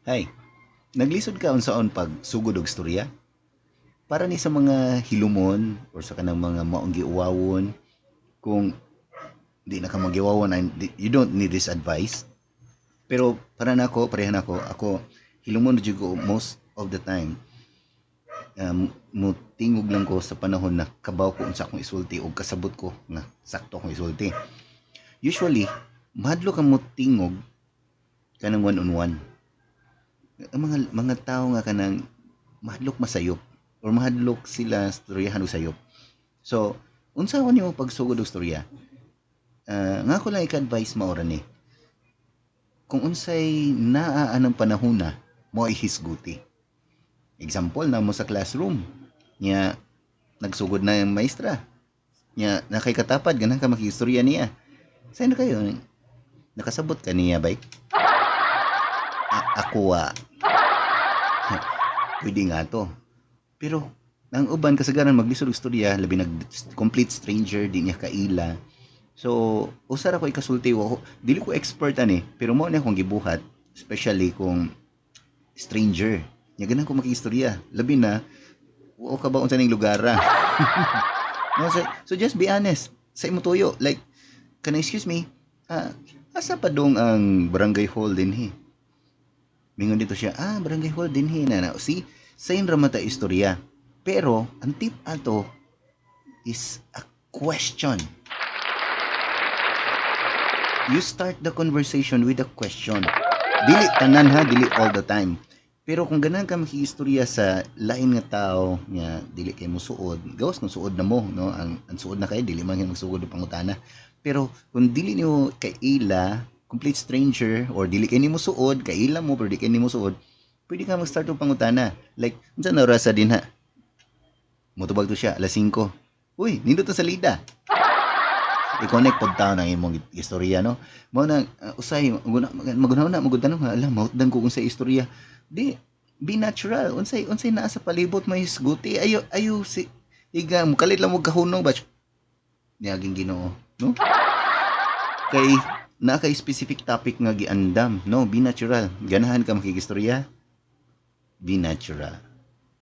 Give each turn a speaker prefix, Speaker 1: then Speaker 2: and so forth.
Speaker 1: Hay, naglisod ka unsaon pag sugod og istorya? Para ni sa mga hilumon or sa kanang mga maong giuwawon, kung di na ka magiuwawon, you don't need this advice. Pero para nako, pareha nako, ako hilumon jud ko most of the time. Mutingog lang ko sa panahon na kabaw ko unsa akong isulti o kasabot ko nga sakto akong isulti. Usually, mahadlok ka mo tingog kanang one on one. Ang mga tao nga kanang mahadlok masayop or mahadlok sila storyahan og sayop. So, unsa ko nimo pagsugod og storya? Nga ko lang ika-advise mao ra ni. Kung unsay naa anang panahona, mo ay hisguti. Example na mo sa classroom, nya nagsugod na ang maestra. Nya nakay katapad ganahan ka makistorya niya. Saan kayo? Nakasabot ka niya bay? Ako ah. Pwede nga to. Pero ang uban kasagaran maglisod og istorya, labi nag complete stranger, di niya kaila. So, usa ra ko ikasulti wa, dili ko expert ani, pero mao ni akong gibuhat, especially kung stranger. Nya ganahan ko makistorya, labi na wa ka ba unsa ning lugar ah. No, so just be honest sa imo tuyo. Like, kana excuse me, asa pa dong ang barangay hall dinhi? Mingon dito siya, barangay hall dinhi na na. See, same ra man ta istorya. Pero ang tip ato is a question. You start the conversation with a question. Dili tanan ha, dili all the time. Pero kung ganahan ka makiistorya sa lain nga tao nga dili kay mo suod, gawas kung suod na mo, no? Ang suod na kay dili man gyud magsugod og pangutana. Pero kung dili nimo kaila, complete stranger or dili kay nimo suod, kaila mo pero di kay nimo suod, pwede ka mag-start og pangutana. Like, unsa na orasa din ha? Motubag to siya, alas 5. Uy, nindot na salida. I-connect pod taon ang imong istorya, no? Mao na usay maguna na magud tanong, ala mahutdan ko kung sa istorya. Di be natural. Unsay naa sa palibot may hisguti. Ayo ayo si iga mukalit lang mo kahunong ba niaging Ginoo, no? Kay naa kay specific topic nga giandam, no? Be natural. Ganahan ka makigistorya? Be natural.